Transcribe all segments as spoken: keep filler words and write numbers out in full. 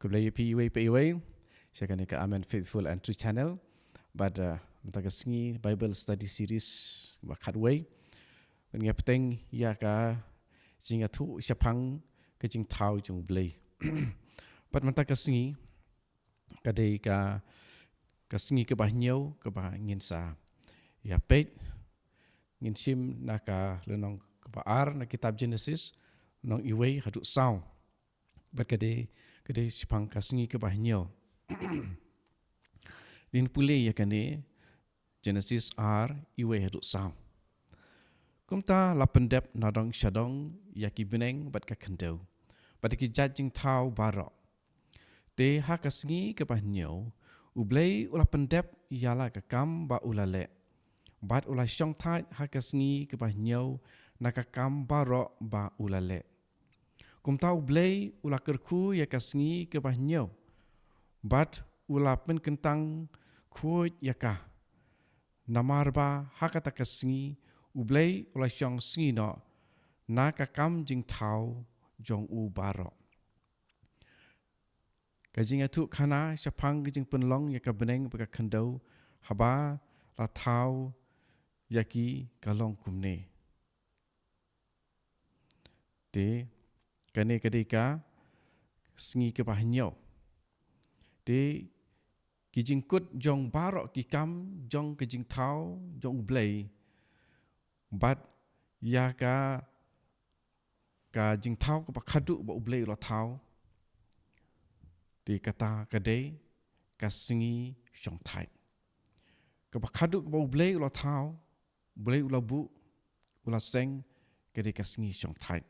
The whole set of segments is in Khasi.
Blei ïa phi iwei pa iwei sha kane ka Amen Faithful and True Channel. Bad mynta ka sngi Bible Study Series ba khatwei, ban ïa pteng ïa ka jingïathuh shaphang ka jingthaw jong U Blei. Bad mynta ka sngi ka dei ka, ka sngi kaba hynñiew kaba ngin sa ïa peit. Ngin shim na ka lynnong kaba ar na kitab Genesis, lynnong iwei haduh saw. Bad ka dei, ka dei shaphang ka sngi kaba hynñiew. Ngin pule ïa kane, Genesis ar, iwei haduh saw. Kumta la pyndep nadong shadong ïa ki bneng bad ka khyndew, bad ïa ki jait jingthaw baroh. Te ha ka sngi kaba hynñiew U Blei u la pyndep ïa la ka kam ba u la leh, bad u la shongthait ha ka sngi kaba hynñiew na ka kam baroh ba u la leh. Kumta U Blei u la kyrkhu ïa ka sngi kaba hynñiew, bad u la pynkyntang khuid ïa ka. Namar ba ha kata ka sngi U Blei u la shong sngi noh na ka kam jingthaw jong u baroh. Ka jingïathuh khana shaphang ka jingpynlong ïa ka bneng bad ka khyndew haba la thaw ïa ki ka long kumne. Te kane ka dei ka sngi kaba hynñiew. Te ki jingkut jong baroh ki kam jong ka jingthaw jong U Blei, bad ïa ka, ka jingthaw kaba khadduh ba U Blei u la thaw, te kata ka dei ka sngi shongthait. Kaba khadduh kaba U Blei u la thaw, U Blei u la buh, u la seng, ka dei ka sngi shongthait.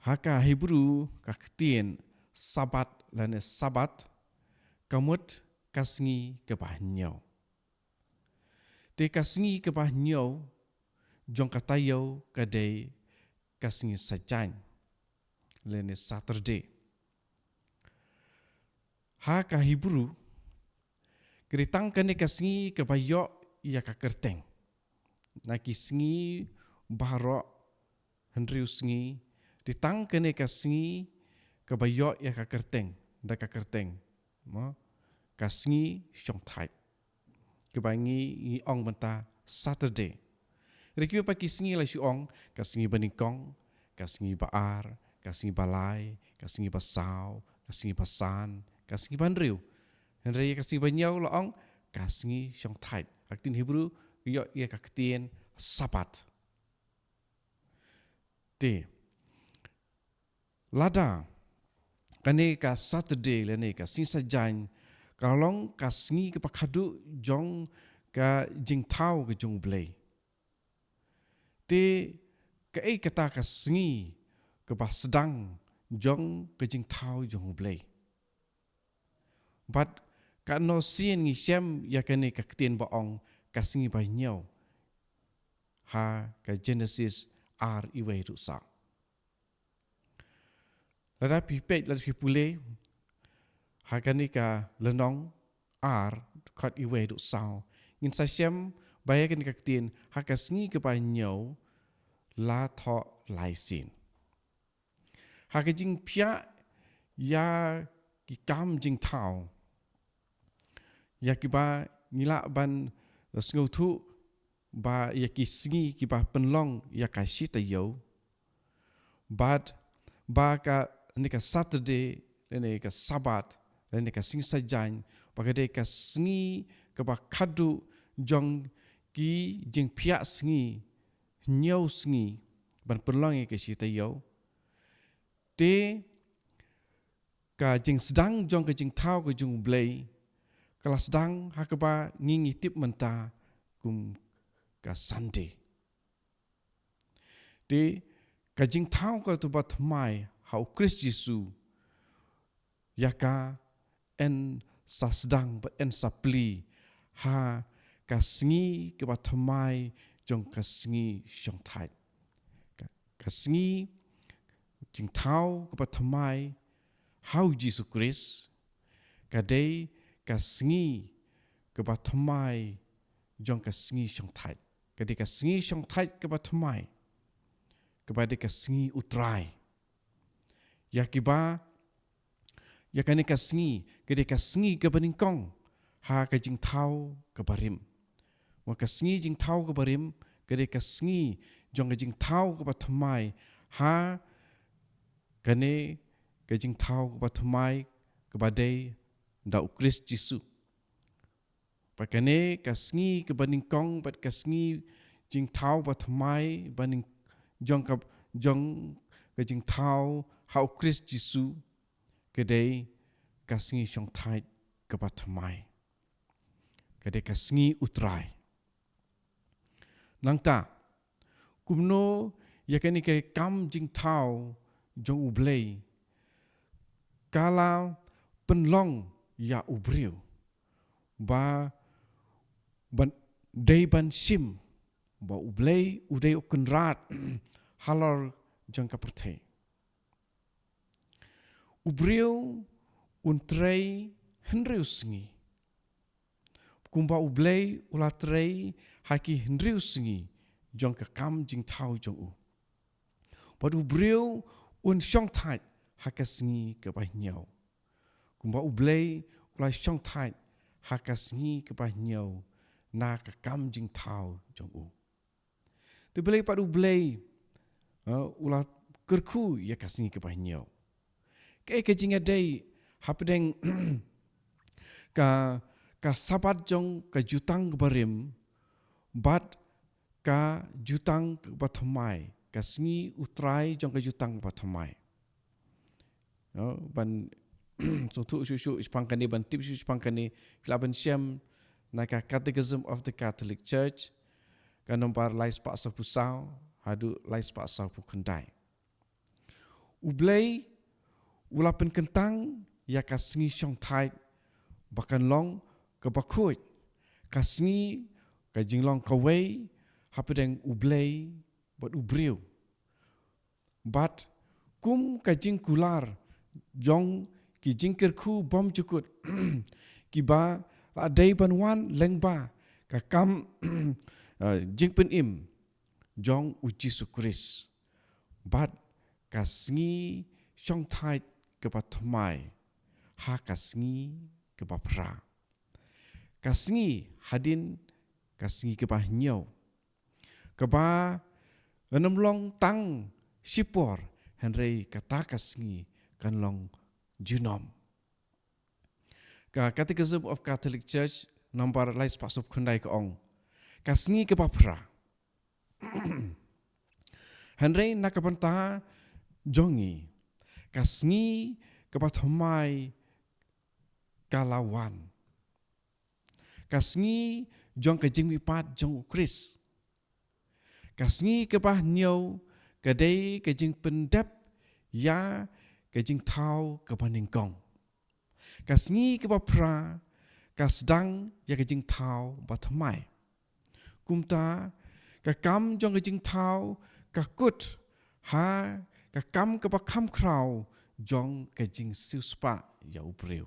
Ha ka Hebru ka ktien Sabbath lane Sabbath ka mut ka sngi kaba hynñiew. Te ka sngi kaba hynñiew jong ka taïew ka dei ka sngi Saitjaiñ lane Saturday. Ha ka Hebru ka dei tang kane ka sngi kaba ïoh ïa ka kyrteng na ki sngi baroh hynriew sngi. Dei tang kane ka sngi kaba ïoh ïa ka kyrteng, da ka kyrteng, mo, ka sngi shongthait, kaba ngi, ngi ong mynta Saturday. Hynrei kiwei pat ki sngi la shu ong, ka sngi banyngkong, ka sngi ba ar, ka sngi ba lai, ka sngi ba saw, ka sngi ba san, ka sngi ba hynriew. Hynrei ka sngi ba hynñiew la ong ka sngi shongthait. Ha ka ktien Hebru ïoh ïa ka ktien Sabbath. Te lada kane ka Saturday lane ka sngi Saitjaiñ ka long ka sngi kaba khadduh jong ka jingthaw ka jong U Blei, te kaei kata ka sngi kaba sdang jong ka jingthaw jong U Blei? Bad katno sien ngi shem ïa kane ka ktien ba ong ka sngi ba hynñiew ha ka Genesis ar, iwei haduh saw? Lada phi peit, lada phi pule ha kane ka lynnong ar, dkhot iwei haduh saw, ngin sa shem ba ïa kane ka ktien, ha ka sngi kaba hynñiew la thoh lai sien. Ha ka jingphiah ïa ki kam jingthaw, ïa kiba ngi lah ban sngewthuh ba ïa ki sngi kiba pynlong ïa ka shi taïew, bad ba kane ka Saturday lane ka Sabbath lane ka sngi Saitjaiñ, ba ka dei ka sngi kaba khadduh jong ki jingphiah sngi, hynñiew sngi ban pynlong ïa ka shi taïew. Te ka jingsdang jong ka jingthaw ka jong U Blei ka la sdang ha kaba ngi, ngi tip mynta kum ka Sunday. Te ka jingthaw kaba thymmai ha U Khrist Jisu, ïa ka yn sa sdang bad yn sa plie ha ka sngi kaba thymmai jong ka sngi shongthait. Ka, ka sngi jingthaw kaba thymmai ha U Jisu Khrist ka dei ka sngi kaba thymmai jong ka sngi shongthait. Ka dei ka sngi shongthait kaba thymmai, kaba dei ka sngi U Trai. Ïa kiba ïa kane ka sngi, ka dei ka sngi kaba nyngkong ha ka jingthaw kaba rim. Wat ka sngi jingthaw kaba rim, ka dei ka sngi jong ka jingthaw kaba thymmai ha kane ka jingthaw kaba thymmai kaba dei da u Khrist Jisu. Bad kane ka sngi kaba nyngkong, bad ka sngi jingthaw ba thymmai, ba nyng-, jong ka, jong ka jingthaw ha u Khrist Jisu, ka dei ka sngi shongthait kaba thymmai. Ka dei ka sngi U Trai. Nangta, kumno ïa kane ka kam jingthaw jong U Blei ka la pynlong ïa u briew ba ban dei ban shim ba U Blei u dei u Kynrad halor jong ka pyrthei. U briew un trei hynriew sngi kumba U Blei u la trei ha ki hynriew sngi jong ka kam jingthaw jong u. Bad u briew un shongthait ha ka sngi kaba hynñiew kumba U Blei u la shongthait ha ka sngi kaba hynñiew na ka kam jingthaw jong u. Te balei pat U Blei, eh, u la kyrkhu ïa ka sngi kaba hynñiew? Kaei ka jingïadei hapdeng ka, ka Sabbath jong ka jutang kaba rim bad ka jutang kaba thymmai, ka sngi U Trai jong ka jutang kaba thymmai? No, ban sngewthuh shuh shuh shaphang kane, ban tip shuh shaphang kane, phi lah ban shem na ka Catechism of the Catholic Church, ka nombar lai spah sawphew saw haduh lai spah sawphew khyndai. U Blei u la pynkyntang ïa ka sngi shongthait ba kan long kaba khuid, ka sngi, ka jinglong kawei hapdeng U Blei bad u briew. Bad kum ka jingkular jong ki jingkyrkhu bymjukut kiba la dei ban wan lyngba ka kam, eh, jingpynim jong U Jisu Khrist, bad ka sngi shongthait kaba thymmai ha ka sngi kaba phra, ka sngi hadien ka sngi kaba hynñiew, kaba ym long tang shipor, hynrei kata ka sngi kan long junom. Ka Catechism of Catholic Church nombar lai spah sawphew khyndai ka ong, ka sngi kaba phra. Hynrei na ka bynta jong ngi, ka sngi kaba thymmai ka la wan. Ka sngi jong ka jingmihpat jong U Khrist. Ka sngi kaba hynñiew ka dei ka jingpyndep ïa ka jingthaw kaba nyngkong. Ka sngi kaba phra ka sdang ïa ka jingthaw ba thymmai. Kumta, ka kam jong ka jingthaw ka kut ha ka kam kaba kham khraw jong ka jingsiewspah ïa u briew.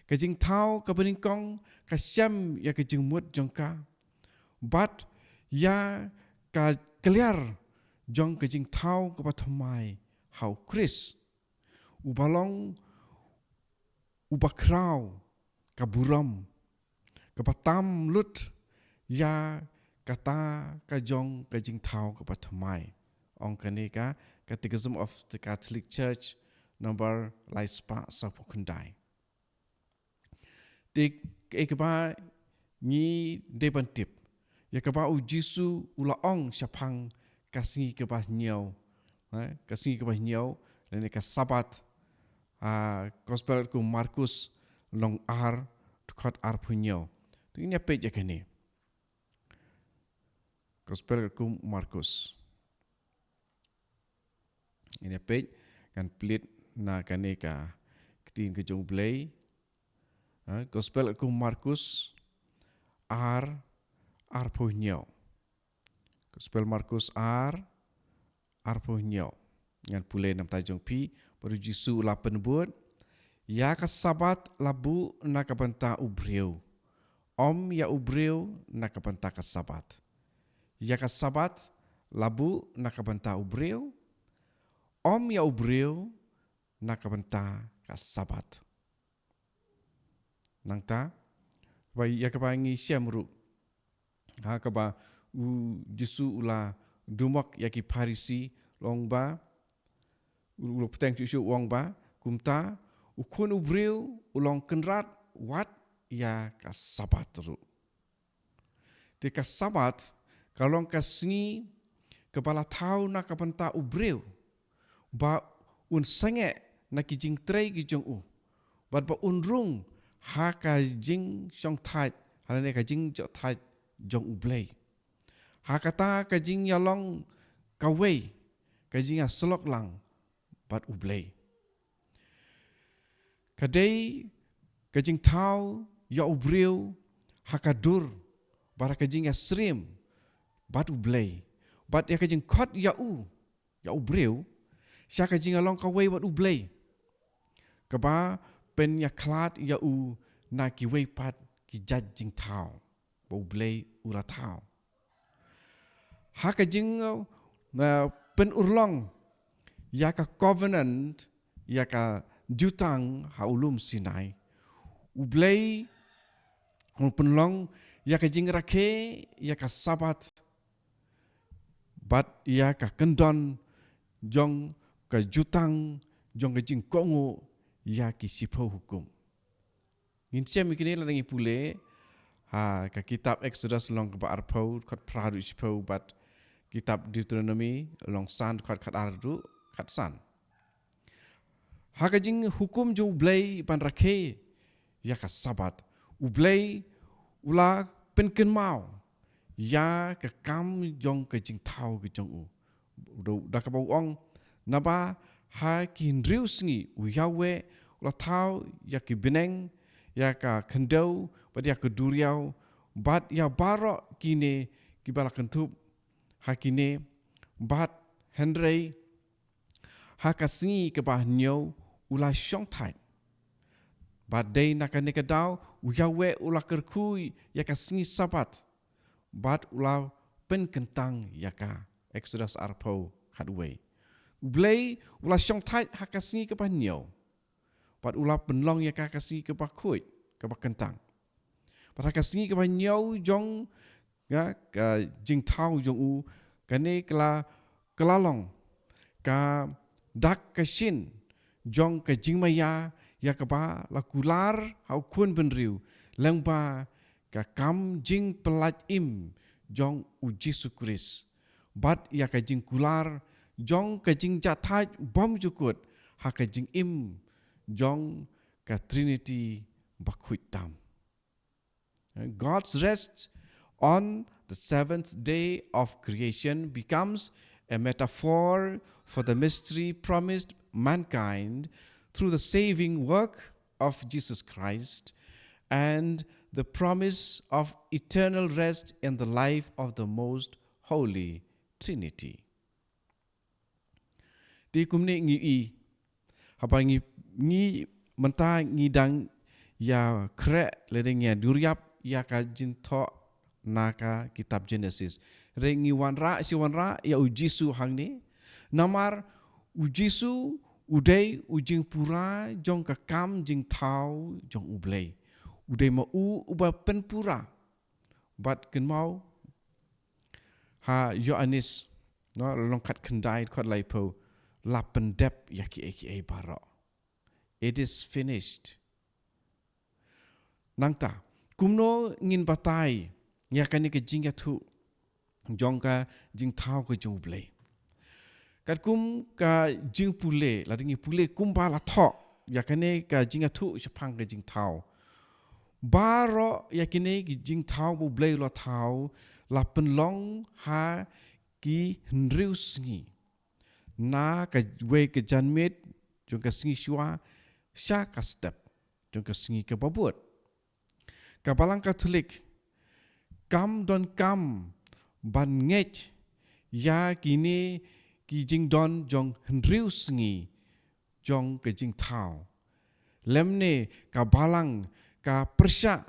Ka jingthaw kaba nyngkong ka shem ïa ka jingmut jong ka bad ïa ka kliar jong ka jingthaw kaba thymmai ha U Khrist, uba long uba khraw ka burom, kaba tam lut ïa kata ka jong ka jingthaw kaba thymmai. Ong kane ka Catechism of the Catholic Church, nombar lai spah sawphew khyndai. Te kaei kaba ngi dei ban tip ïa kaba U Jisu u la ong shaphang ka sngi kaba hynñiew, eh, ka sngi kaba hynñiew, lane ka Sabbath, ah, Gospel kum Markus lynnong ar, dkhot arphew hynñiew. To ngin ïa peit ïa kane. Gospel kum Markus. Ngin ïa peit, ngan plie na kane ka Ktien ka jong U Blei. Ha, Gospel kum Markus ar, arphew hynñiew. Gospel Markus ar, arphew hynñiew. Ngan pule na ka bynta jong phi, bad U Jisu u la pynbud, ïa ka Sabbath la buh na ka bynta u briew, ym ïa u briew na ka bynta ka Sabbath. Ïa ka Sabbath la buh na ka bynta u briew, ym ïa u briew na ka bynta ka Sabat. Nangta, ba ïa kaba ngi shem ruh, ha kaba u Jisu u la dumok ïa ki Pharisi, long ba u la pteng shuh shuh, u ong ba, kumta u Khun u Briew u long kynrad wat ïa ka Sabat ruh. Te ka Sabat ka long ka sngi kaba la thaw na ka bynta u briew, ba un sangeh na ki jingtrei ki jong u, bad ba un rung ha ka jingshongthait, ha ne ka jingjahthait jong U Blei, ha kata ka jingïalong kawei, ka jingïasyllok lang bad U Blei. Ka dei ka jingthaw ïa u briew ha ka dur, bad ka jingïasyriem bad U Blei, bad ïa ka jingkhot ïa u, ïa u briew, sha ka jingïalong kawei bad U Blei, kaba pynïakhlad ïa u na kiwei pat ki jait jingthaw ba U Blei u la thaw. Ha ka jing, uh, pynurlong ïa ka covenant, ïa ka jutang ha u lum Sinai, U Blei u pynlong ïa ka jingrakhe ïa ka Sabat, bad ïa ka kyndon jong ka jutang, jong ka jingkohnguh ïa ki shiphew hukum. Ngin shem ïa kine lada ngi pule ha ka kitab Exodus lynnong kaba arphew, dkhot phra haduh shiphew, bad kitab Deuteronomi lynnong san, dkhot khatar haduh khatsan. Ha ka jinghukum jong U Blei ban rakhe ïa ka Sabat, U Blei u la pynkynmaw ïa ka kam jong ka jingthaw ka jong u, da kaba u ong, naba ha ki hynriew sngi u Yahweh u la thaw ïa ki bneng, ïa ka khyndew, bad ïa ka duriaw, bad ïa baroh kine kiba la kynthup ha kine, bad hynrei ha ka sngi kaba hynñiew u la shongthait. Bad dei na kane ka daw u Yahweh u la kyrkhu ïa ka sngi Sabat, bad u la pynkyntang ïa ka. Exodus arphew, khatwei. U Blei u la shongthait ha ka sngi kaba hynñiew, bad u la pynlong ïa ka ka sngi kaba khuid, kaba kyntang. Bad ha ka sngi kaba hynñiew jong, ïa, ka jingthaw jong u, kane ka la, ka la long ka dak ka shin jong ka jingmaïa, ïa kaba la kular ha u Khun Bynriew lyngba ka kam jingpyllait im jong u Jisu Khrist, bad ïa ka jingkular jong ka jingjahthait bymjukut ha ka jingim jong ka Trinity bakhuid tam. God's rest on the seventh day of creation becomes a metaphor for the mystery promised mankind through the saving work of Jesus Christ and the promise of eternal rest in the life of the most holy Trinity. Te kumne ngi i, haba ngi, ngi mynta ngi dang ïa khreh lane ngi ïa duriap ïa ka jingthoh na ka kitab Genesis. Re ngi wanrah shi wanrah ïa u Jisu hangne. Namar u Jisu u dei u jingpura jong ka kam jingthaw jong U Blei. U dei ma u uba pynpura. Bad kynmaw ha Ïoannis, no, lynnong khatkhyndai, dkhot laiphew, la pyndep ïa kiei kiei baroh. It is finished. Nangta, kumno ngin batai ïa kane ka jingïathuh jong ka jingthaw ka jong U Blei? Katkum ka jingpule, lada ngi pule kumba la thoh ïa kane ka jingïathuh shaphang ka jingthaw, baroh ïa kine ki jingthaw ba U Blei u la thaw, la pynlong ha ki hynriew sngi. Na kawei ka janmiet jong ka sngi shuwa sha ka step jong ka sngi kaba bud. Ka Balang Katholik kam donkam ban ngeit ïa kine ki jingdon jong hynriew sngi jong ka jingthaw. Lymne ka Balang ka pyrshah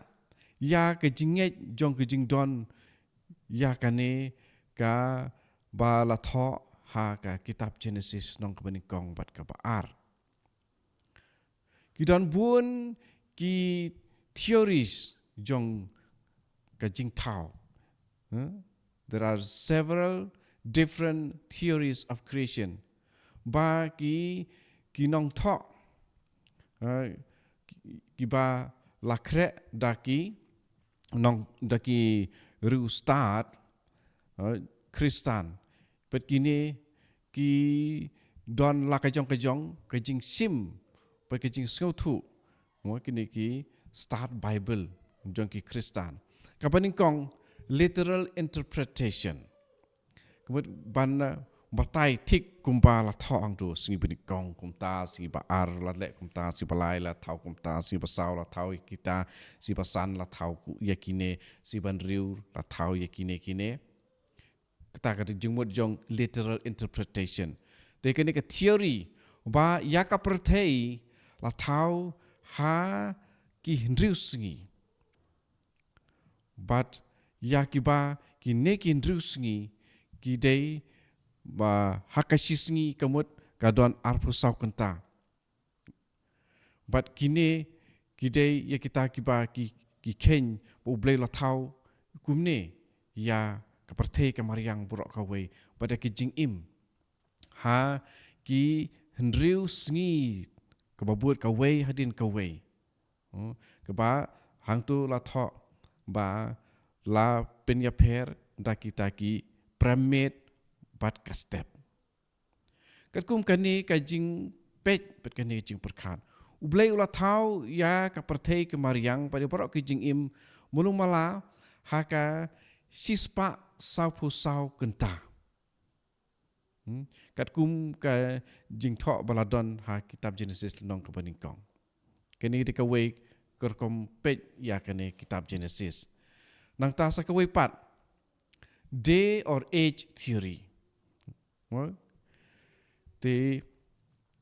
ïa ka jingngeit jong ka jingdon ïa kane kaba la thoh ha ka kitab Genesis lynnong kaba nyngkong bad kaba ar. Ki don bun ki theories jong ka jingthaw. Huh? There are several different theories of creation. Ba ki, ki nongthoh, uh, ki, ki ba la khreh da ki nong, da ki riewstad, uh, Khristan. Bad kine ki don la ka jong ka jong ka jingshim, bad ka jingsngewthuh. Mo, kine ki stad Bible jong ki Khristan. Kaba nyngkong, literal interpretation. Ka mut ban, uh, batai thik kumba la thaw hangto, sngi ba nyngkong kumta, sngi ba ar la leh kumta, sngi ba lai la thaw kumta, sngi ba saw la thaw ïa kita, sngi ba san la thaw ku-, ïa kine, sngi ba hynriew la thaw ïa kine kine. Kata ka dei jingmut jong literal interpretation. Te kane ka theory ba ïa ka pyrthei la thaw ha ki hynriew sngi. Bad ïa kiba kine ki hynriew sngi ki dei ba ha ka shi sngi ka mut ka don arphew saw kynta. Bad kine ki dei ïa kita kiba ki, ki kheiñ ba U Blei la thaw kumne ïa ka pyrthei ka mariang baroh kawei. Bad ïa ki jingim ha ki hynriew sngi, kaba bud kawei hadien kawei. Hmm, kaba hangto la thoh ba la pynïapher da kita ki prem miet bad ka step. Katkum kane ka jingpeit bad kane ka jingpyrkhat, U Blei u la thaw ïa ka pyrthei ka mariang bad ïa baroh ki jingim, mano mala ha ka shispah sawphew saw kynta. Hmm? Katkum ka jingthoh ba la don ha kitab Genesis lynnong kaba nyngkong. Kane dei kawei ka rukom peit ïa kane kitab Genesis. Nangta sa kawei pat, day or age theory. Mo? Te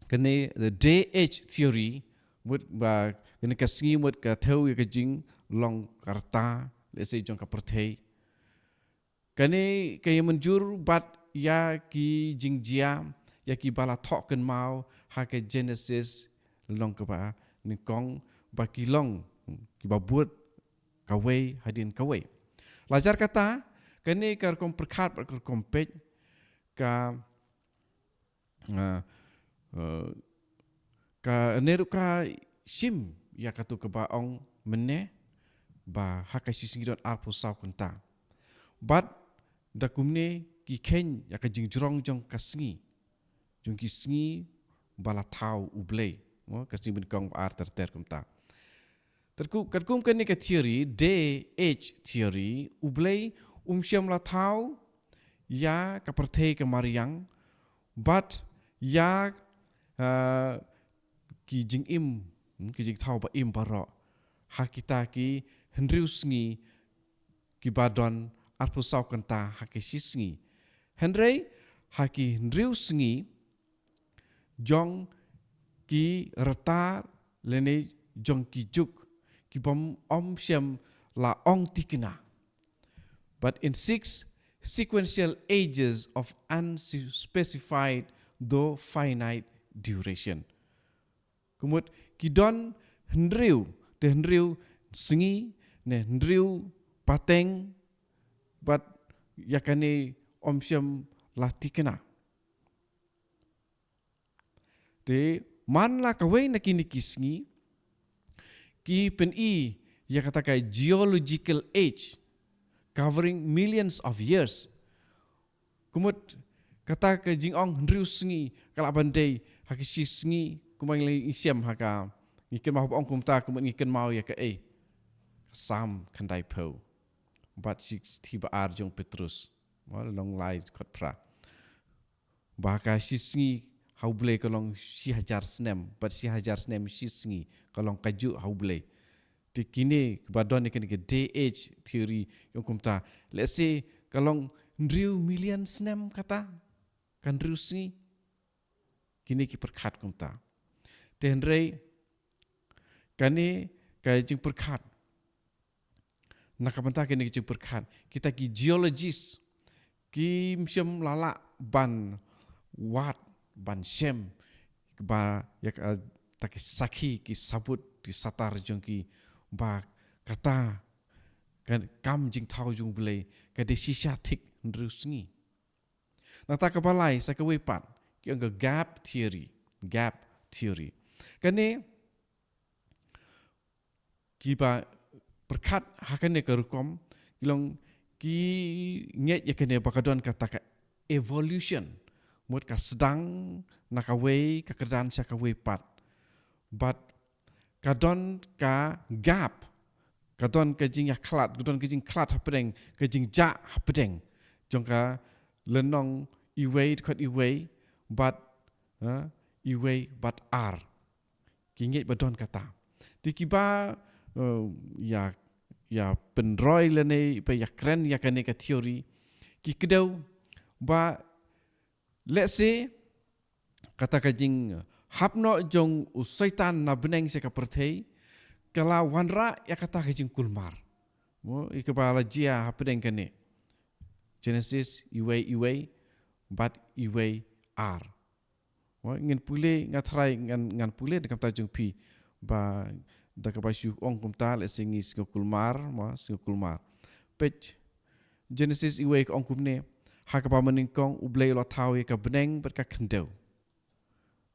kane the day age theory, mut ba kane ka sngi mut ka thew ïa ka jinglong ka rta, let's say, jong ka pyrthei. Kane ka ïa mynjur bad ïa ki jingjia, ïa kiba la thoh kynmaw ha ka Genesis lynnong kaba nyngkong, ba ki long kiba bud kawei hadien kawei. Lajar kata, kane ka rukom pyrkhat bad ka rukom peit ka, ah, eh, ka ne ruh ka shim ïa kato kaba ong mynne ba ha ka shi sngi don arphew saw kynta. Bad da kumne ki kheiñ ïa ka jingjrong jong ka sngi, jong ki sngi ba la thaw U Blei. Mo, ka sngi ba nyngkong, ba ar, ter ter kumta. Katkum, katkum kane ka theory, day age theory, U Blei um shym la thaw ïa ka pyrthei ka mariang bad ïa, ah, ki jingim, hmm, ki jingthaw ba im baroh ha kita ki hynriew sngi kiba don arphew saw kynta ha ki shi sngi. Hynrei ha ki hynriew sngi jong ki rta lane jong ki juk, ki bym, ym shym la ong thikna. But in six sequential ages of unspecified though finite duration. Ka mut ki don hynriew, te hynriew sngi, ne hynriew pateng, bad ïa kane ym shym la thikna. Te man la kawei na kine ki sngi, ki pyni ïa kata ka geological age, covering millions of years. Ka mut kata ka jingong hynriew sngi ka lah ban dei ha ki shi sngi, kumba ngi la ïashem ha ka, ngi kynmaw ba ong kumta, ka mut ngi kynmaw ïa kaei, ka Salm khyndaiphew bad shithi ba ar jong u Petrus, mo, lynnong lai dkhot phra. Ba ka shi sngi ha U Blei ka long shi hajar snem, bad shi hajar snem shi sngi ka long kajuh ha U Blei. Te kine ba don ïa kane ka day age theory ki ong kumta, let's say ka long hynriew million snem kata ka hynriew sngi. Kine ki pyrkhat kumta. Te hynrei kane ka jingpyrkhat, na ka bynta kane ka jingpyrkhat, kita ki geologist kim shym la lah ban wad, ban shem ba ïa ka, ta ki sakhi, ki sabut, ki satar jong ki ba kata ka kam jingthaw jong U Blei ka dei shisha thik hynriew sngi. Nangta kaba lai sa kawei pat, ki ong ka gap theory, gap theory. Kane kiba pyrkhat ha kane ka rukom, ki long ki ngeit ïa kane ba ka don kata ka evolution. Mut ka sdang na kawei ka kyrdan sha kawei pat. Bad ka don ka gap, ka don ka jingïakhlad, ka don ka jingkhlad hapdeng, ka jingjah hapdeng jong ka lynnong iwei, dkhot iwei bad, ha, iwei bad ar. Ki ngeit ba don kata. Te kiba, eh, ïa, ïa pynroi lane ba ïakren ïa kane ka theory, ki kdew ba, let's say, kata ka jinghap noh jong u Soitan na bneng sha ka pyrthei ka la wanrah ïa kata ka jingkulmar. Mo, ïa kaba la jia hapdeng kane. Genesis iwei iwei bad iwei ar. Mo, ngin pule, nga tharai ngan, ngan pule da ka bynta jong phi ba da kaba shu ong kumta, let's say, ngi sngew kulmar, mo, sngew kulmar. Peit Genesis iwei ka ong kumne, ha kaba mynnyngkong U Blei u la thaw ïa ka bneng bad ka khyndew.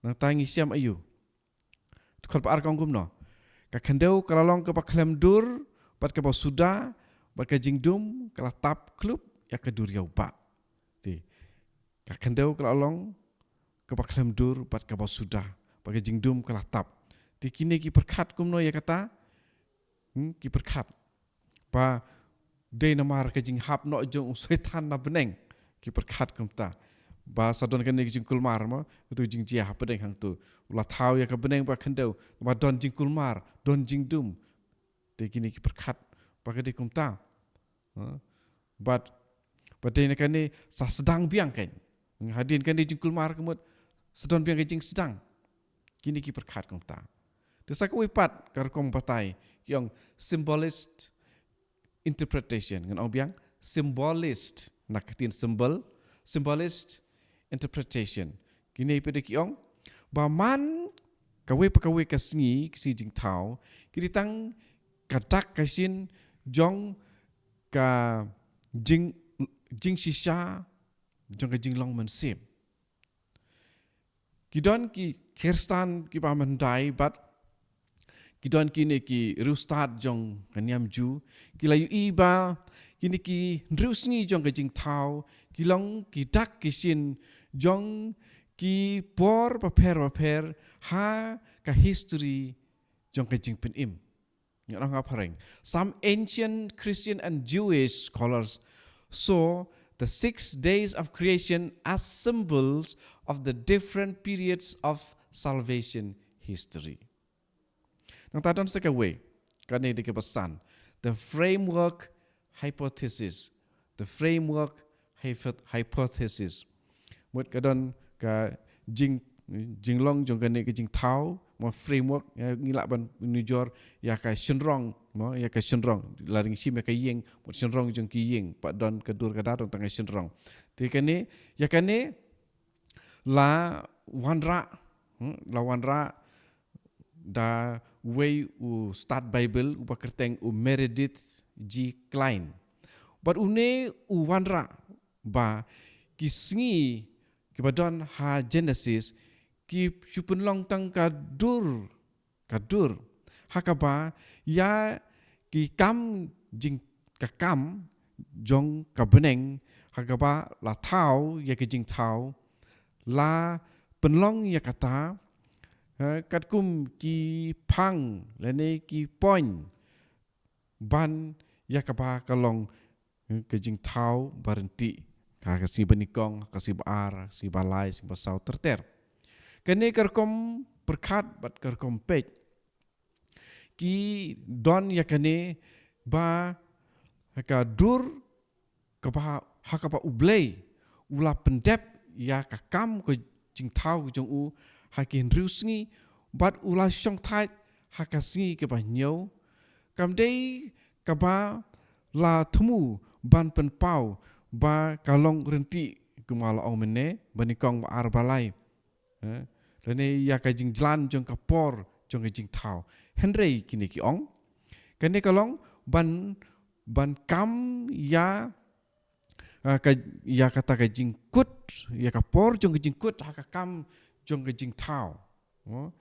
Nangta ngi shem aïu? Dkhot ba ar ka ong kumno? Ka khyndew ka la long kaba khlem dur bad kaba suda, bad ka jingdum ka la tap khlem ïa ka duriaw bah. Te ka khyndew ka la long kaba khlem dur bad kaba suda, bad ka jingdum ka la tap. Te kine ki pyrkhat kumno ïa kata? Hmm, ki pyrkhat ba dei namar ka jinghap noh jong u Soitan na bneng. Ki pyrkhat kumta ba sa don kane ka jingkulmar, mo, katu jingjia hapdeng hangtu. U la thaw ïa ka bneng bad khyndew ba don jingkulmar, don jingdum. Te kine ki pyrkhat ba ka dei kumta. Ha? Bad, bad dei na kane sa sdang biang kan. Hadien kane jingkulmar ka mut sa don biang ka jingsdang. Kine ki pyrkhat kumta. Te sa kawei pat ka rukom batai, ki ong symbolist interpretation. Ngan ong biang, symbolist, na ka ktien symbol, symbolist interpretation. Kine pat ki ong ba man kawei pa kawei ka sngi, ka sngi jingthaw, ki dei tang ka dak ka shin jong ka jing, jingshisha jong ka jinglong mynsiem. Ki don ki Khristan kiba mynhyndai bad ki don kine ki riewstad jong ka niam Jiw, ki la ïohi ba kine ki hynriew sngi jong ka jingthaw ki long ki dak ki shin jong ki por bapher bapher ha ka history jong ka jingpynim. Ngan ong ha phareng. Some ancient Christian and Jewish scholars saw the six days of creation as symbols of the different periods of salvation history. Nangta don sa kawei, kane dei kaba san. The framework hypothesis. The framework hypo-, hypothesis. Mut ka don ka jing, jinglong jong kane ka jingthaw, mo, framework, ïa, ngi lah ban nujor ïa ka shynrong, mo, ïa ka shynrong. Lada ngi shim ïa ka ïing, mut shynrong jong ki ïing, pat don ka dur ka dar, don tang ka shynrong. Te kane, ïa kane la wanrah, hmm, la wanrah da wei u stad Baibl uba kyrteng u Meredith G. Kline. Bad une u wanrah ba ki sngi kiba don ha Genesis ki shu pynlong tang ka dur, ka dur. Ha kaba ïa ki kam jing, ka kam jong ka bneng, ha kaba la thaw ïa ka jingthaw, la pynlong ïa kata, eh, katkum ki phang lane ki point ban ïa kaba ka long, eh, ka jingthaw ba ryntih. Ka, ka sngi ba nyngkong, ka sngi ba ar, sngi ba lai, sngi ba saw, ter ter. Kane ka rukom pyrkhat bad ka rukom peit ki don ïa kane ba ha ka dur kaba, ha kaba U Blei u la pyndep ïa ka kam ka jingthaw jong u ha ki hynriew sngi, bad u la shongthait ha ka sngi kaba hynñiew. Kam dei kaba la thmu ban pynpaw ba ka long ryntih, kumba la ong mynne, ba nyngkong, ba ar, ba lai. Eh, lane ïa ka jingjlan jong ka por jong ka jingthaw. Hynrei kine ki ong, kane ka long ban, ban kam ïa, ah, ka, ïa kata ka jingkut, ïa ka por jong ka jingkut ha ka kam jong ka jingthaw. Oh,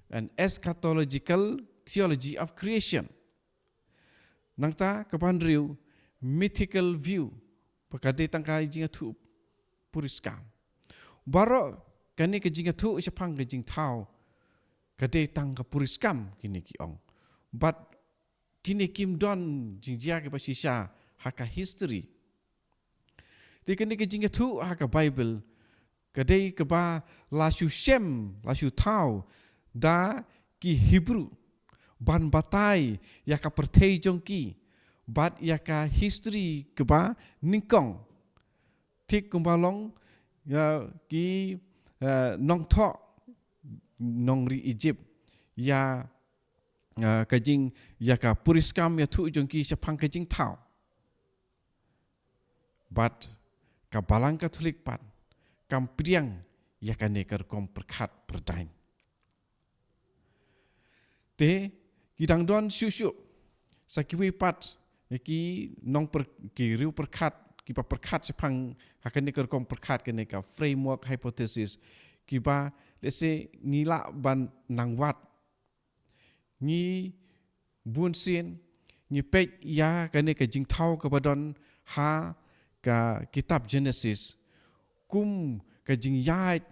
an eschatological theology of creation. Nangta kaba hynriew, mythical view, ba ka dei tang ka jingïathuh puriskam. Baroh kane ka jingïathuh shaphang ka jingthaw, ka dei tang ka puriskam, kine ki ong. Bad kine kim don jingjia kiba shisha ha ka history. Te kane ka jingïathuh ha ka Bible, ka dei kaba la shu shem, la shu thaw da ki Hebru ban batai ïa ka pyrthei jong ki bad ïa ka history kaba nyngkong. Thik kumba long ïa ki, eh, nongthoh nongri Egypt ïa, eh, ka jing, ïa ka puriskam ïathuh jong ki shaphang ka jingthaw. Bad ka Balang Katholik pat kam pdiang ïa kane ka rukom pyrkhat pyrdaiñ. Te ki dang don shuh shuh sa kiwei pat, ïa ki nongpyr-, ki riewpyrkhat, kiba pyrkhat shaphang ha kane ka rukom pyrkhat, kane ka framework hypothesis, kiba, let's say, ngi lah ban nang wad, ngi bunsien ngi peit ïa kane ka jingthaw kaba don ha ka kitab Genesis kum ka jingïaid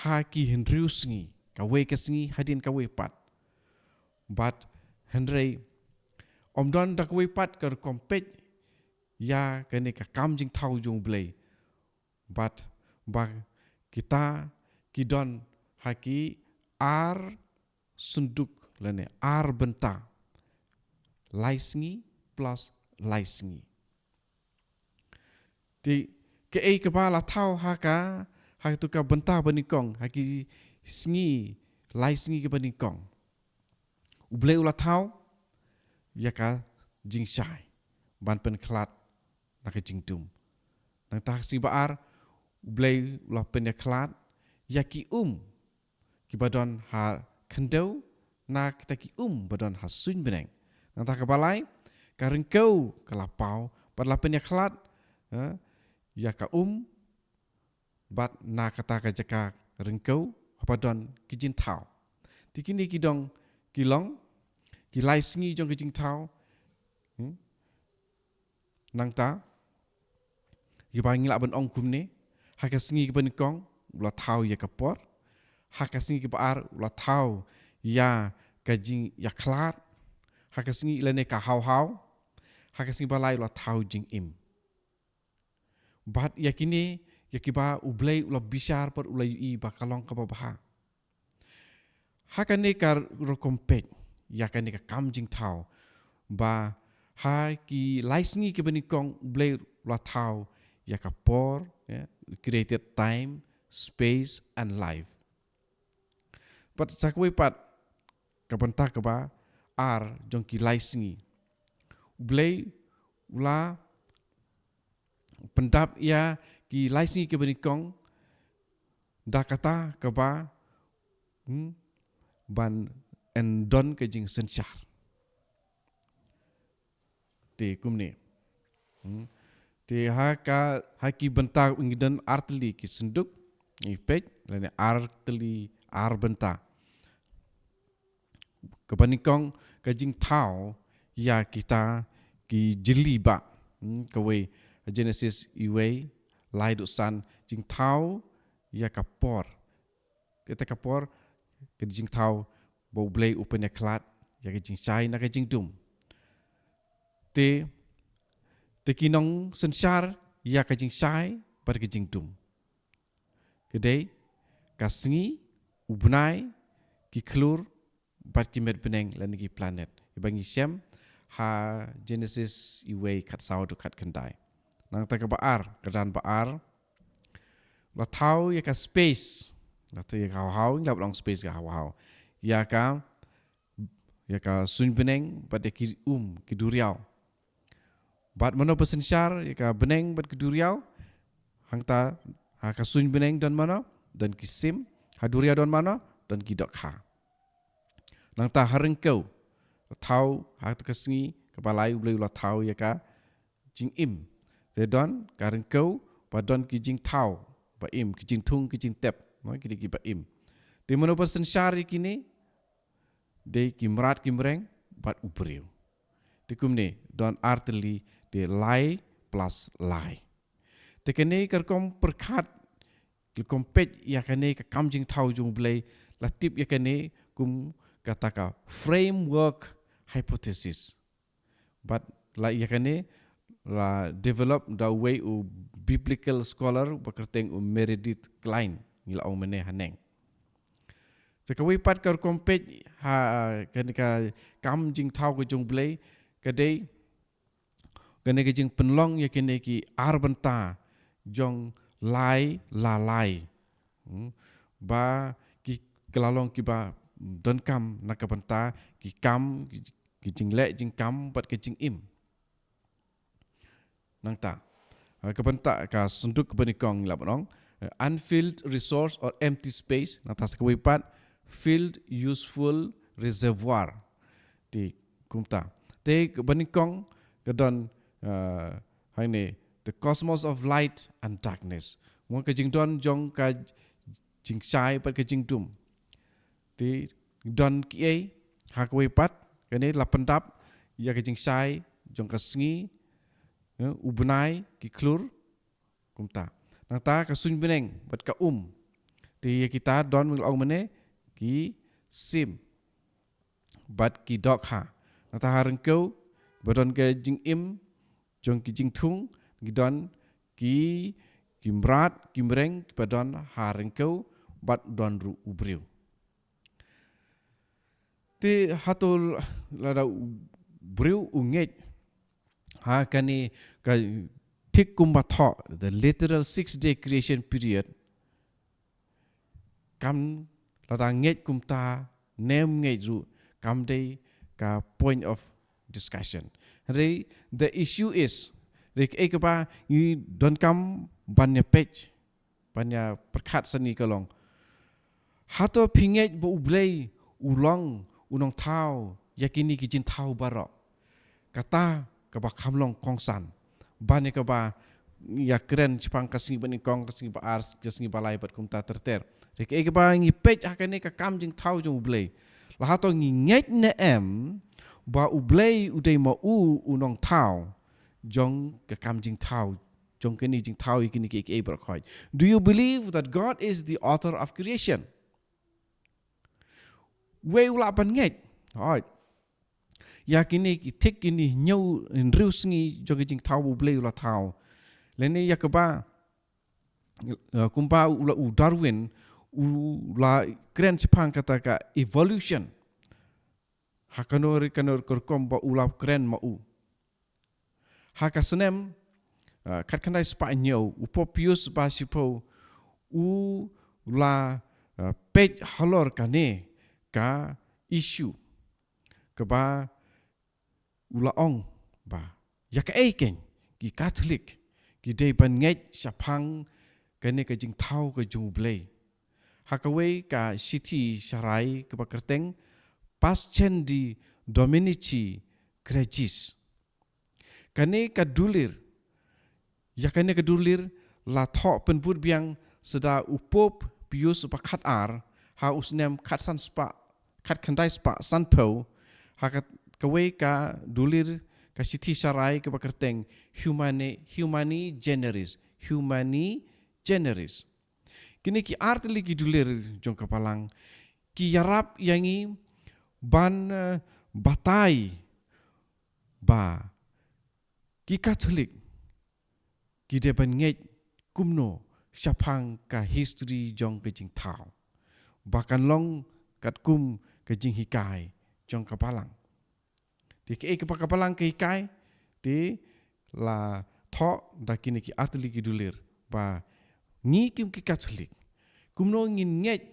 ha ki hynriew sngi, kawei ka sngi hadien kawei pat. Bad hynrei ym don da kawei pat ka rukom peit ïa kane ka kam jingthaw jong U Blei. Bad ba kita ki don ha ki ar synduk lane ar bynta. Lai sngi plus lai sngi. Te kaei kaba la thaw ha ka, ha tu ka bynta banyngkong, ha ki sngi, lai sngi kaba nyngkong? U Blei u la thaw ïa ka jingshai ban pynkhlad na ka jingdum. Nangta ha ka sngi ba ar, U Blei u la pynïakhlad ïa ki um kiba don ha khyndew, na kita ki um ba don ha suiñ bneng. Nangta kaba lai, ka ryngkew ka la paw, bad la pynïakhlad, eh, ïa ka um, bad na kata ka jaka ryngkew haba don ki jingthaw. Te kine ki dong, ki long ki lai sngi jong ki jingthaw. Hmm? Nangta, kiba ngi lah ban ong kumne, ha ka sngi kaba nyngkong u la thaw ïa ka por, ha ka sngi kaba ar u la thaw ïa ka jingïakhlad, ha ka sngi lane ka haw haw, ha ka sngi ba lai u la thaw jingim. Bad ïa kine, ïa kiba U Blei u la bishar bad u la ïohi ba ka long kaba bha. Ha kane ka rukom peit ïa kane ka kam jingthaw, ba ha ki lai sngi kiba nyngkong U Blei u la thaw ïa ka por, ya, created time, space and life. Bad sa kawei pat, ka bynta kaba ar jong ki lai sngi, U Blei u la pyndap ïa ki lai sngi kiba nyngkong da kata kaba, hmm, ban yn don ka jingsynshar. Te kumne. Hmm. Te ha ka, ha ki bynta ngi don ar tylli ki synduk, ngi peit lane ar tylli ar bynta. Kaba nyngkong ka jingthaw ïa kita ki jylliew ba. Hmm, kawei, Genesis wei, lai haduh san, jingthaw ïa ka por. Kata ka por, ka jingthaw ba U Blei u pynïakhlad ïa ka jingshai na ka jingdum. Te, te ki nongsynshar ïa ka jingshai bad ka jingdum, ka dei ka sngi, u bnai, ki khlur bad ki met bneng lane ki planet. Iba ngi shem ha Genesis wei, khatsaw haduh khatkhyndai. Nangta kaba ar, ka dang ba ar, la thaw ïa ka space, la thaw ïa ka haw haw, la long space, ka haw haw. Ïa ka, ïa ka suiñ bneng bad ïa ki um, ki duriaw. Bad mano ba synshar ïa ka bneng bad ki duriaw? Hangta, ha ka suiñ bneng don mano? Don ki sim, Ha duria don mano? Don ki dohkha. Nangta ha ryngkew, thaw, ha kata ka sngi kaba lai U Blei u la thaw ïa ka jingim. Te don ka ryngkew ba don ki jingthaw ba im, ki jingthung, ki jingtep, no, ki dei kiba im. Te mano ba synshar ïa kine? Dei ki mrad ki mreng bad u briew. Te kumne don artylli, te lai plus lai. Te kane ka rukom pyrkhat, ka rukom peit ïa kane ka kam jingthaw jong U Blei, la tip ïa kane kum kata ka framework hypothesis. Bad la ïa kane la develop da uwei u biblical scholar ba kyrteng u Meredith Kline, ngi la ong mynne haneng. Te kawei pat ka rukom peit ha kane ka kam jingthaw ka jong U Blei, ka dei kane ka jingpynlong ïa kine ki ar bynta jong lai la lai. Hmm. Ba ki, ki la long kiba donkam na ka bynta ki kam, ki, ki jingleh jingkam bad ka jingim. Nangta, ha ka bynta ka synduk kaba nyngkong la ban ong, eh, unfilled resource or empty space, nangta sa kawei pat, filled useful reservoir. Te kumta. Te kaba nyngkong ka don, eh, hangne, the cosmos of light and darkness. Mo ka jingdon jong ka jingshai bad ka jingdum. Te don kiei ha kawei pat, kane la pyndap ïa ka jingshai jong ka sngi, eh, u bnai, ki khlur, kumta. Nangta ka suiñ bneng bad ka um. Te ïa kita don, ngi la ong mynne, ki sim bad ki dohkha. Nangta ha ryngkew ba don ka jingim jong ki jingthung, ki don ki, ki mrad ki mreng kiba don ha ryngkew bad don ruh u briew. Te hato lada u briew u ngeit ha kane ka thik kumba thoh, the literal six day creation period, kam lada ngeit kumta ne ym ngeit ruh, kam dei ka point of discussion. Hynrei the issue is, hynrei kaei kaba ngi donkam ban ïa peit, ban ïa pyrkhat sani ka long, hato phi ngeit ba U Blei u long u nongthaw ïa kine ki jingthaw baroh? Kata kaba kham long kongsan. Ban ïa kaba ïa kren shaphang ka sngi banyngkong, ka sngi ba ar, ka sngi ba lai bad kumta ter ter. Hynrei kaei kaba ngi peit ha kane ka kam jingthaw jong U Blei, la hato ngi ngeit ne em ba U Blei u dei ma u u nongthaw jong ka kam jingthaw, jong kine jingthaw ïa kine kiei kiei baroh khoit? Do you believe that God is the author of creation? Wei u lah ban ngeit, hooid, ïa kine ki thik kine hynñiew hynriew sngi jong ki jingthaw ba U Blei u la thaw. Lane ïa kaba, eh, kumba u la, u Darwin u la kren shaphang kata ka evolution. Ha kano re kano re ka rukom ba u la kren ma u. Ha ka snem, eh, khatkhyndai spah hynñiew, u Pope Pius ba shiphew u la, eh, peit halor kane ka issue, kaba u la ong ba ïa kaei keiñ ki Katholik ki dei ban ngeit shaphang kane ka jingthaw ka jong U Blei. Ha kawei ka shithi sharai kaba kyrteng Pascendi Dominici Gregis. Kane ka dulir, ïa kane ka dulir la thoh pynbud biang sa da u Pope Pius ba khatar ha u snem khatsan spah, khatkhyndai spah sanphew, ha ka, kawei ka dulir, ka shithi sharai kaba kyrteng Humani, Humani Generis, Humani Generis. Kine ki artylli ki dulir jong ka Balang ki ïarap ïa ngi ban, eh, batai ba ki Katholik ki dei ban ngeit kumno shaphang ka history jong ka jingthaw, ba kan long katkum ka jinghikai jong ka Balang. Te kaei kaba ka Balang ka hikai, te la thoh da kine ki artylli ki dulir ba ngi kum ki Katholik kumno ngin ngeit,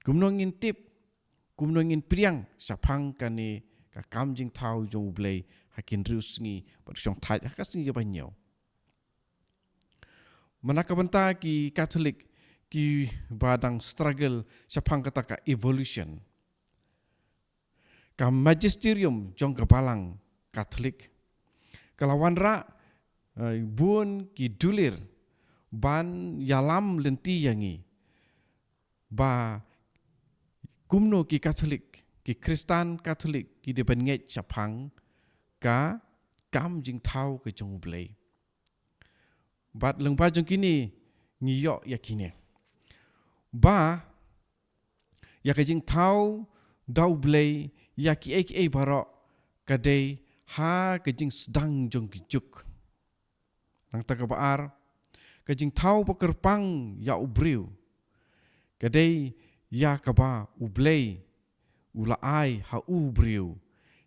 kumno ngin tip, kumno ngin pdiang shaphang kane ka kam jingthaw jong U Blei ha ki hynriew sngi bad u shongthait ha ka sngi kaba hynñiew. Mana ka bynta ki Katholik kiba dang struggle shaphang kata ka evolution. Ka magisterium jong ka Balang Katholik ka la wanrah, eh, bun ki dulir ban ïalam lynti ïa ngi ba kumno ki Katholik, ki Khristan Katholik ki dei ban ngeit shaphang ka kam jingthaw ka jong U Blei. Bad lyngba jong kine ngi ïoh ïa kine, ba ïa ka jingthaw da U Blei ïa kiei kiei baroh ka dei ha ka jingsdang jong ki juk. Nangta kaba ar, ka jingthaw ba kyrpang ïa u briew ka dei ïa kaba U Blei u la ai ha u briew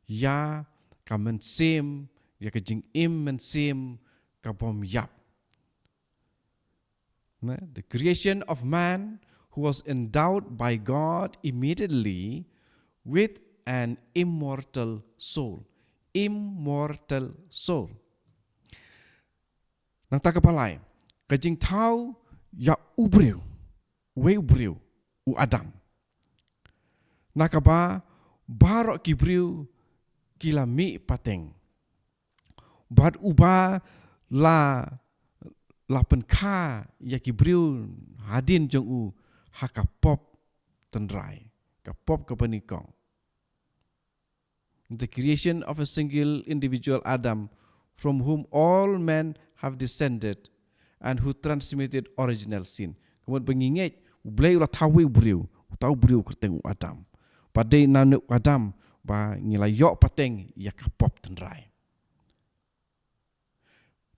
ïa ka mynsiem, ïa ka jingim mynsiem ka bym ïap. Na, the creation of man who was endowed by God immediately with an immortal soul. Immortal soul. Nangta kaba lai, ka jingthaw ïa u briew, wei u briew, u Adam. Na kaba baroh ki briew ki la mih pateng. Bad uba la, la pynkha ïa ki briew hadien jong u ha ka pop tynrai, ka pop kaba nyngkong. The creation of a single individual Adam, from whom all men have descended and who transmitted original sin. Ka mut ba ngi ngeit, U Blei u la thaw wei u briew, u thaw u briew kyrteng u Adam. Bad dei nangne u Adam ba ngi la ïoh pateng ïa ka pop tynrai.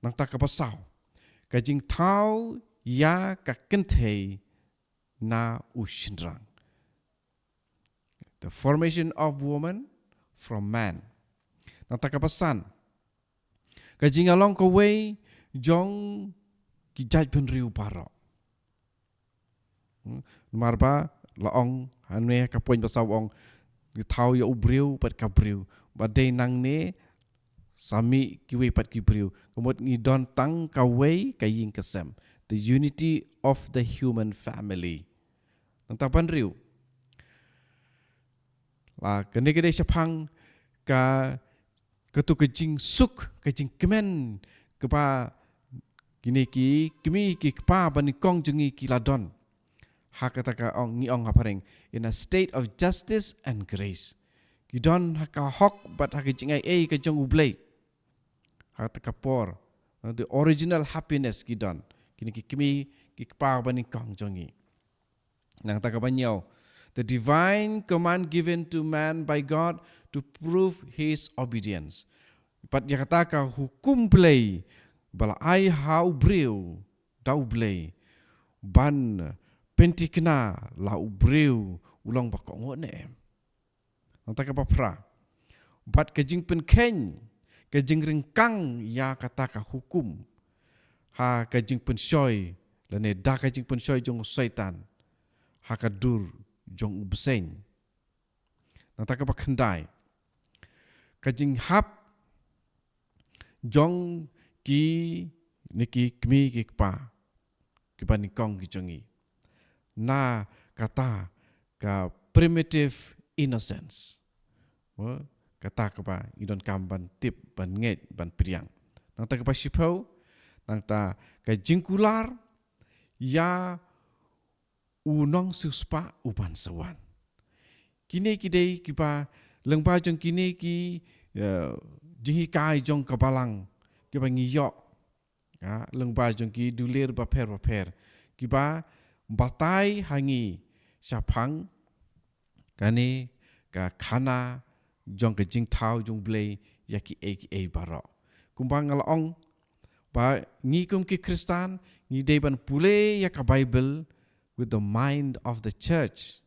Nangta kaba saw, ka jingthaw ïa ka kynthei na u shynrang. The formation of woman from man. Nangta kaba san, ka jingïalong kawei jong ki jaitbynriew baroh. Hmm, namar ba la ong hangne ka point ba saw, ong ngi thaw ïa u briew bad ka briew, bad dei nangne sa mih kiwei pat ki briew. Ka mut ngi don tang kawei ka ïing ka sem. The unity of the human family. Nangta ba hynriew, la kane ka dei shaphang ka, kato ka jingsuk, ka jingkmen kaba kine ki kmie ki kpa ba nyngkong jong ngi ki la don. Ha kata ka ong, ngi ong ha phareng, in a state of justice and grace. Ki don ha ka hok bad ha ka jingai ei ka jong U Blei. Ha kata ka por, the original happiness ki don kine ki kmie ki kpa ba nyngkong jong ngi. Nangta kaba hynñiew, the divine command given to man by God to prove his obedience. Pat ïa kata ka hukum Blei ba la ai ha u briew da U Blei ban pynthikna la u briew u long ba kohnguh ne em. Nangta kaba phra, bad ka jingpynkheiñ, ka jingryngkang ïa kata ka hukum ha ka jingpynshoi, lane da ka jingpynshoi jong u Soitan ha ka dur jong u bseiñ. Nangta kaba khyndai, ka jinghap jong kine ki kmie ki kpa kiba nyngkong ki jong ngi na kata ka primitive innocence. Mo, kata kaba ngi donkam ban tip, ban ngeit, ban pdiang. Nangta kaba shiphew, nangta ka jingkular ïa u nongsiewspah uban sa wan. Kine ki dei kiba lyngba jong kine ki, eh, jinghikai jong ka Balang kiba ngi ïoh, ha, lyngba jong ki dulir bapher bapher kiba batai ha ngi shaphang kane ka khana jong ka jingthaw jong U Blei ïa kiei kiei baroh. Kumba nga la ong ba ngi kum ki Khristan ngi dei ban pule ïa ka Bible with the mind of the church.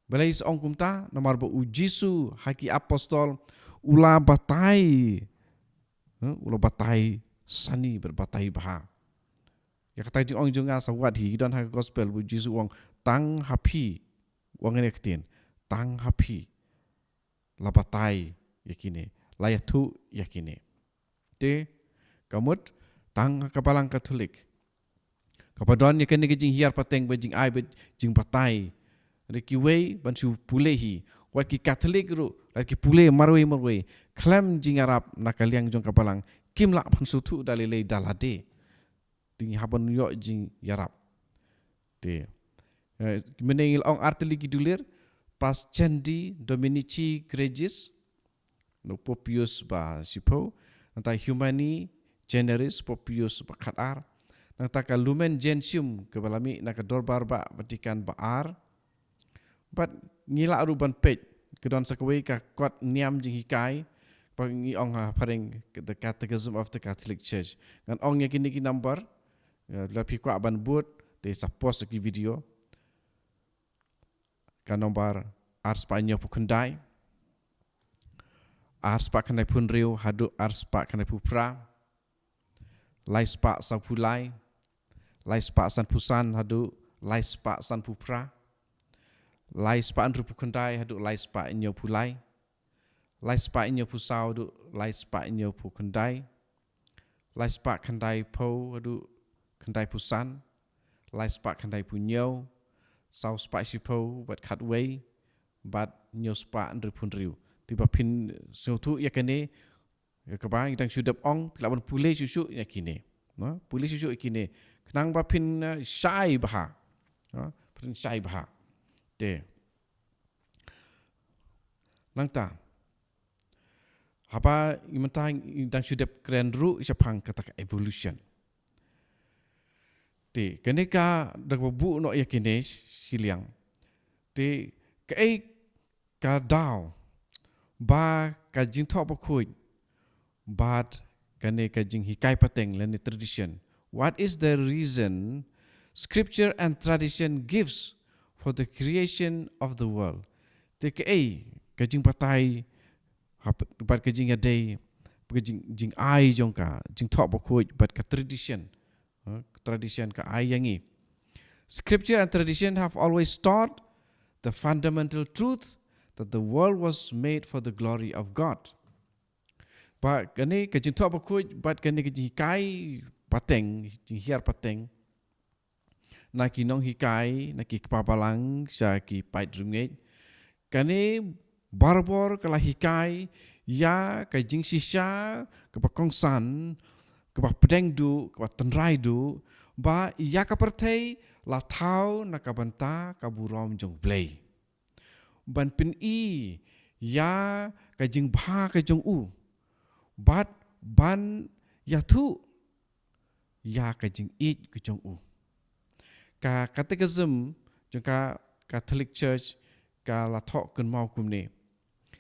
Balei sa ong kumta? Namar ba U Jisu ha ki apostol u la batai, eh, u la batai sani, bad batai bha. Ïa kata jingong jong nga sa wad hi, don ha ka gospel ba U Jisu u ong, "Tang ha phi," u ong ïa ka ktien, "Tang ha phi la batai ïa kine, la ïathuh ïa kine." Te ka mut tang ha ka Balang Katholik Kaba don ïa kane ka jinghiar pateng bad jingai bad jingbatai. Re kiwei ban shu pule hi. Wat ki Katholik ruh, wat ki pule marwei marwei. Khlem jingïarap na ka liang jong ka balang, kim lah ban shu thuh da lei lei da lade. Te ngi hap ban ïoh jingïarap. Te. Eh, mynne ngi la ong artylli ki dulir, Pascendi Dominici Gregis, no Papius ba shiphew, nangta Humani Generis Papius ba khatar, nangta ka Lumen Gentium kaba la mih na ka dorbar ba Vatican ba ar. Bad ngi lah ruh ban peit, ka don sa kawei ka kot niam jinghikai, ba ngi ong ha phareng, the Catechism of the Catholic Church. Ngan ong ïa kine ki number, eh, lada phi kwah ban bud, te sa post ki video. Ka number ar spah hynñiew phew khyndai, ar spah khyndai phew hynriew haduh ar spah khyndai phew phra, lai spah saw phew lai, lai spah san phew san haduh lai spah san phew phra, lai spah hynriew phew khyndai haduh lai spah hynñiew phew lai, lai spah hynñiew phew saw haduh lai spah hynñiew phew khyndai, lai spah khyndai phew haduh khyndai phew san, lai spah khyndai phew hynñiew, saw spah shiphew bad khatwei, bad hynñiew spah hynriew phew hynriew. Te ba phin sngewthuh ïa kane, ïa kaba ngi dang shu dep ong, phi lah ban pule shuh shuh ïa kine. No? Pule shuh shuh ïa kine. Khnang ba phin, eh, shai bha. No? Phin shai bha. Te. Nangta. Haba ngi mynta ngi dang shu dep kren ruh shaphang kata ka evolution. Te, kane ka da kaba buh noh ïa kine shiliang. Te, kaei ka daw ba ka jingthoh bakhuid bad kane ka jinghikai pateng lane tradition? What is the reason scripture and tradition gives for the creation of the world? Te kaei ka jingbatai hap-, bad ka jingïadei, bad ka jing, jingai jong ka jingthoh bakhuid bad ka tradition? Ha, tradition ka ai ïa ngi. Scripture and tradition have always taught the fundamental truth that the world was made for the glory of God. Ba kane ka jingthoh bakhuid bad kane ka jinghikai pateng, jinghiar pateng, na ki nonghikai, na ki kpa balang sha ki paid riewngeit, kane barabor ka la hikai ïa ka jingshisha kaba kongsan, kaba pdeng duh, kaba tynrai duh, ba ïa ka pyrthei la thaw na ka bynta ka burom jong U Blei. Ban pyni ïa ka jingbha ka jong u, bad ban ïathuh ïa ka jingïeit ka jong u. Ka Catechism jong ka Catholic Church ka la thoh kynmaw kumne: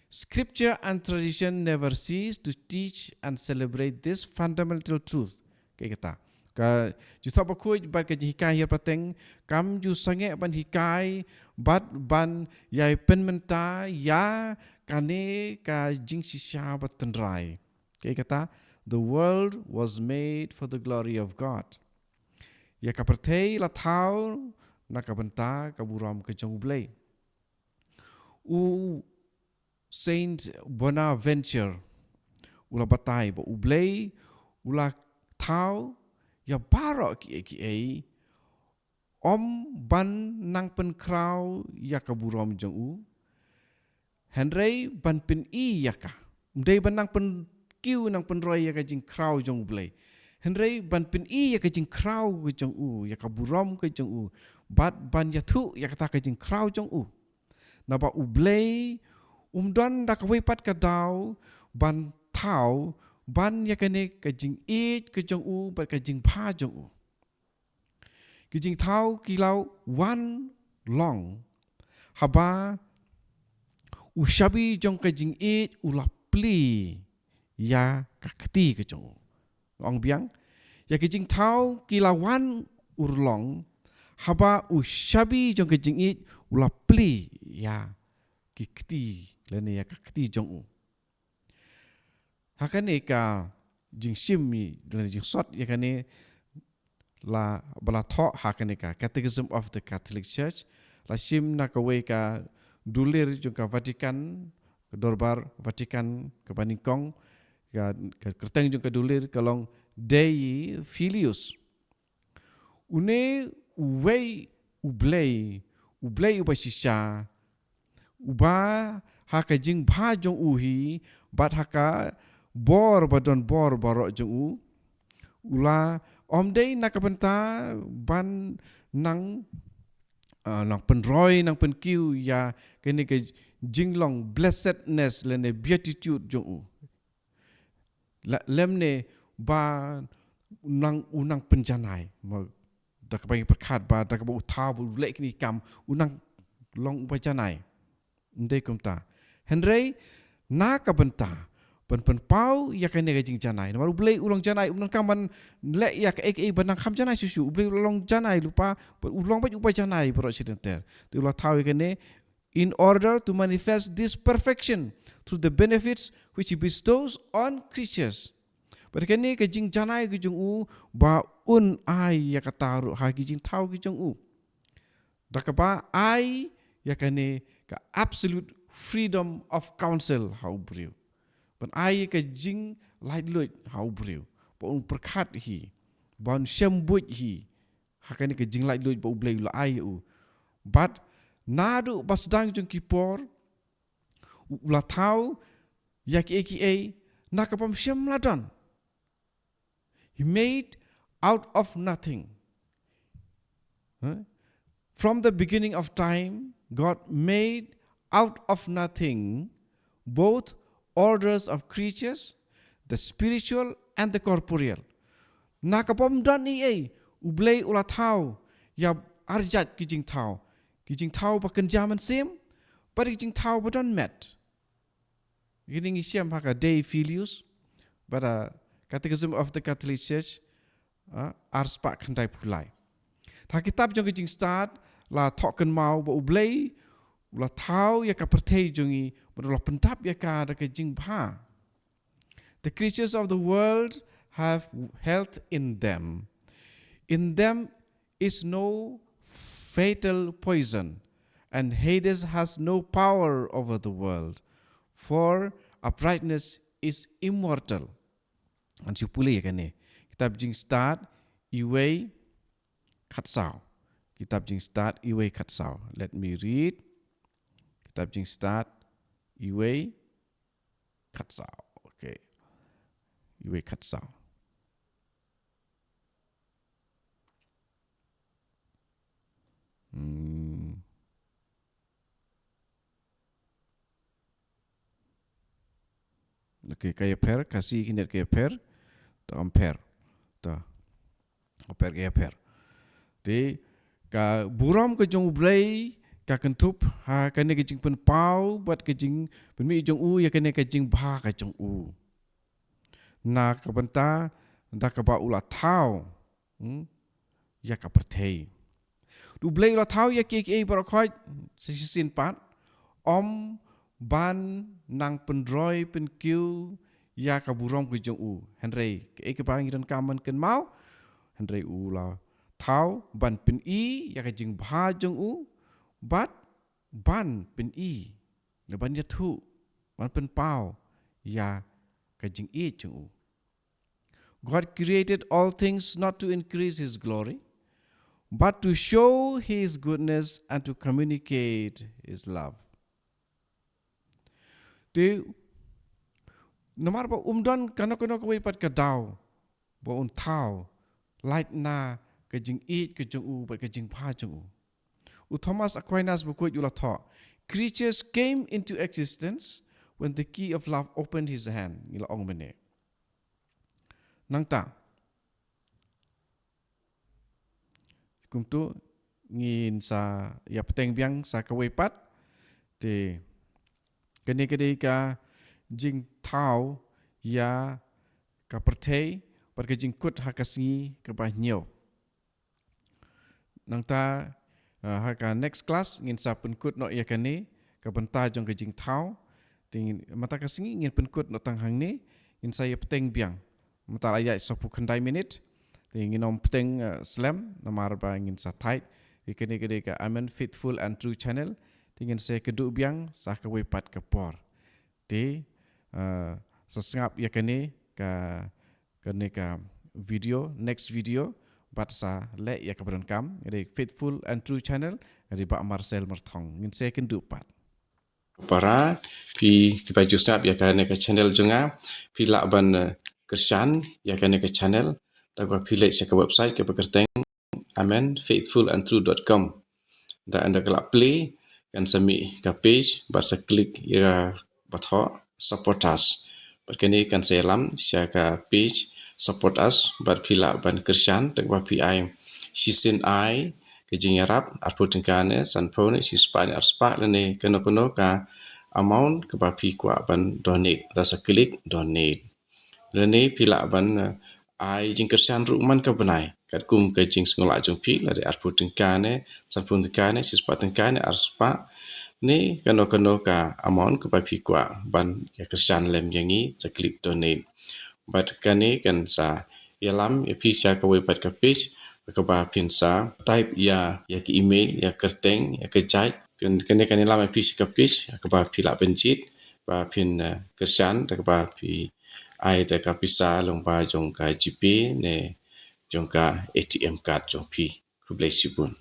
Scripture and tradition never cease to teach and celebrate this fundamental truth. Kaei kata? Ka jingthoh bakhuid bad ka jinghikai hiar pateng kam ju sangeh ban hikai bad ban ïai pynmynta ïa kane ka jingshisha ba tynrai. Kaei kata? The world was made for the glory of God. Ïa ka pyrthei la thaw na ka bynta ka burom ka jong U Blei. U Saint Bonaventure u la batai ba U Blei u la thaw ïa baroh kiei kiei, ym ban nang pynkhraw ïa ka burom jong u, hynrei ban pyni ïa ka. Ym dei ban nang pynkiew nang pynroi ïa ka jingkhraw jong U Blei, hynrei ban pyni ïa ka jingkhraw ka jong u, ïa ka burom ka jong u, bad ban ïathuh ïa kata ka jingkhraw jong u. Naba U Blei um don da kawei pat ka daw ban thaw ban ïa kane ka jingïeit ka jong u bad ka jingbha jong u. Ki jingthaw ki la wan long haba u shabi jong ka jingïeit u la plie ïa ka kti ka jong u. Ong biang, ïa ki jingthaw ki la wan urlong haba u shabi jong ka jingïeit u la plie ïa ki kti lane ïa ka kti jong u. Ha kane ka jingshim ïa, lane jingsot ïa kane la, ba la thoh ha kane ka Catechism of the Catholic Church, la shim na kawei ka dulir jong ka Vatican, ka dorbar Vatican kaba nyngkong, ka, ka kyrteng jong ka dulir ka long Dei Filius. Une uwei U Blei, U Blei uba shisha, uba ha ka jingbha jong u hi, bad ha ka bor ba don bor baroh jong u, u la ym dei na ka bynta ban nang, ah, nang pynroi, nang pynkiew ïa kane ka jinglong blessedness lane beatitude jong u. La, lymne ba nang, u nang pynjanai. Ma, da kaba ngi pyrkhat ba, da kaba u thaw ba u leh kine ki kam, u nang long uba janai. Ym dei kumta. Hynrei, na ka bynta ban pynpaw ïa kane ka jingjanai. Namar U Blei u long janai, um donkam ban leh ïa kaei kaei ba nang kham janai shuh shuh. U Blei u long janai lypa, u long beit uba janai baroh shi lynter. Te u la thaw ïa kane, in order to manifest this perfection through the benefits which he bestows on creatures. Bad kane ka jingjanai ka jong u ba un ai ïa kata ruh ha ki jingthaw ki jong u. Da kaba ai ïa kane ka absolute freedom of counsel ha u briew. Ban ai ïa ka jinglaitluid ha u briew. Ba un pyrkhat hi. Ba un shem buit hi. Ha kane ka jinglaitluid ba U Blei u la ai ïa u. Bad naduh ba sdang jong ki por, u la thaw ïa kiei kiei na ka bym shym la don. He made out of nothing. Huh? From the beginning of time, God made out of nothing both orders of creatures, the spiritual and the corporeal. Na ka bym don ei ei, U Blei u la thaw ïa arjat ki jingthaw. Ki jingthaw ba kynja mynsiem, bad ki jingthaw ba don met. Kine ngi shem ha ka De Filius, bad, uh, Catechism of the Catholic Church, uh, ar spah khyndai phew lai. Ha ka kitab jong ka Jingstad, la thoh kynmaw ba U Blei u la thaw ïa ka pyrthei jong ngi, bad u la pyndap ïa ka da ka jingbha. The creatures of the world have health in them. In them is no fatal poison, and Hades has no power over the world, for uprightness is immortal. Ngan shu pule ïa kane. Kitab Jingstad, uwei khatsaw. Kitab Jingstad, uwei khatsaw. Let me read. Kitab Jingstad, uwei khatsaw. Okay. Uwei khatsaw. Hmm. Okay, ka ïapher, Khasi khyndiat ka ïapher. To ym pher. To. Ym pher ka ïapher. Te ka burom ka jong U Blei ka kynthup ha kane ka jingpynpaw bad ka jingpynmih jong u ïa kane ka jingbha ka jong u. Na ka bynta da kaba u la thaw, hmm, ïa ka pyrthei. U Blei u la thaw ïa kiei kiei baroh khoit, sa shisien pat, ym ban nang pynroi pynkiew ïa ka burom ka jong u. Hynrei kaei kaba ngi donkam ban kynmaw, hynrei u la thaw ban pyni ïa ka jingbha jong u, bad ban pyni, ban ïathuh, ban pynpaw ïa ka jingïeit jong u. God created all things not to increase his glory, but to show his goodness and to communicate his love. Te, namar ba um don kano kano kawei pat ka daw ba un thaw lait na ka jingïeit ka jong u bad ka jingbha jong u. U Thomas Aquinas bakhuid u la thoh, "Creatures came into existence when the key of love opened his hand." Ngi la ong mynne. Nangta, kumtu ngin sa ïa bteng biang sa kawei pat. Te kane ka dei ka jingthaw ïa ka pyrthei bad ka jingkut ha ka sngi kaba hynñiew. Nangta, ah, ha ka next class ngin sa pynkut noh ïa kane ka bynta jong ka jingthaw. Te ngin, mynta ka sngi ngin pynkut noh tang hangne, ngin sa ïa bteng biang. Mynta la ïaid sawphew khyndai minit. Te ngin ym bteng, ah, slem namar ba ngin sa thait. Te kane ka dei ka Amen Faithful and True Channel. Te ngin sa ïakynduh biang sa kawei pat ka por. Te, ah, sa sngap ïa kane ka, kane ka video, next video, pat sa leh ïa kaba donkam, ïa ka Faithful and True Channel, ïa ka Bah Marcel Marthong. Ngin sa ïakynduh pat. Para, phi kiba ju sngap ïa kane ka channel jong nga, phi lah ban, eh, kyrshan ïa kane ka channel, da kaba phi leit sha ka website kaba kyrteng amen faithful and true dot com. Da ynda ka la play, kan sa mih ka page, bad sa click ïa kaba thoh support us. Bad kane kan sa ïalam sha ka page support us, bad phi lah ban kyrshan da kaba phi ai shisien ai ka jingïarap, arphew tyngka ne, sanphew ne, shispah ne, arspah lane kano kano ka amount kaba phi kwah ban donate. Da sa click donate. Lane phi lah ban, eh, ai jingkyrshan ruh man ka bnai, katkum ka jingsngewlah jong phi, lada arphew tyngka ne, sanphew tyngka ne, shispah tyngka ne, arspah ne, kano kano ka amount kaba phi kwah ban ïa kyrshan lem ïa ngi, sa click donate. Bad kane kan sa ïalam ïa phi sha kawei pat ka page, kaba phin sa type ïa, ïa ka email, ïa ka kyrteng, ïa ka jait. Kan, kane kan ïalam ïa phi sha ka page kaba phi lah ban jied, ba phin, eh, kyrshan da kaba phi ai da ka pisa lyngba jong ka GPay ne jong ka ATM card jong phi. Khublei shibun.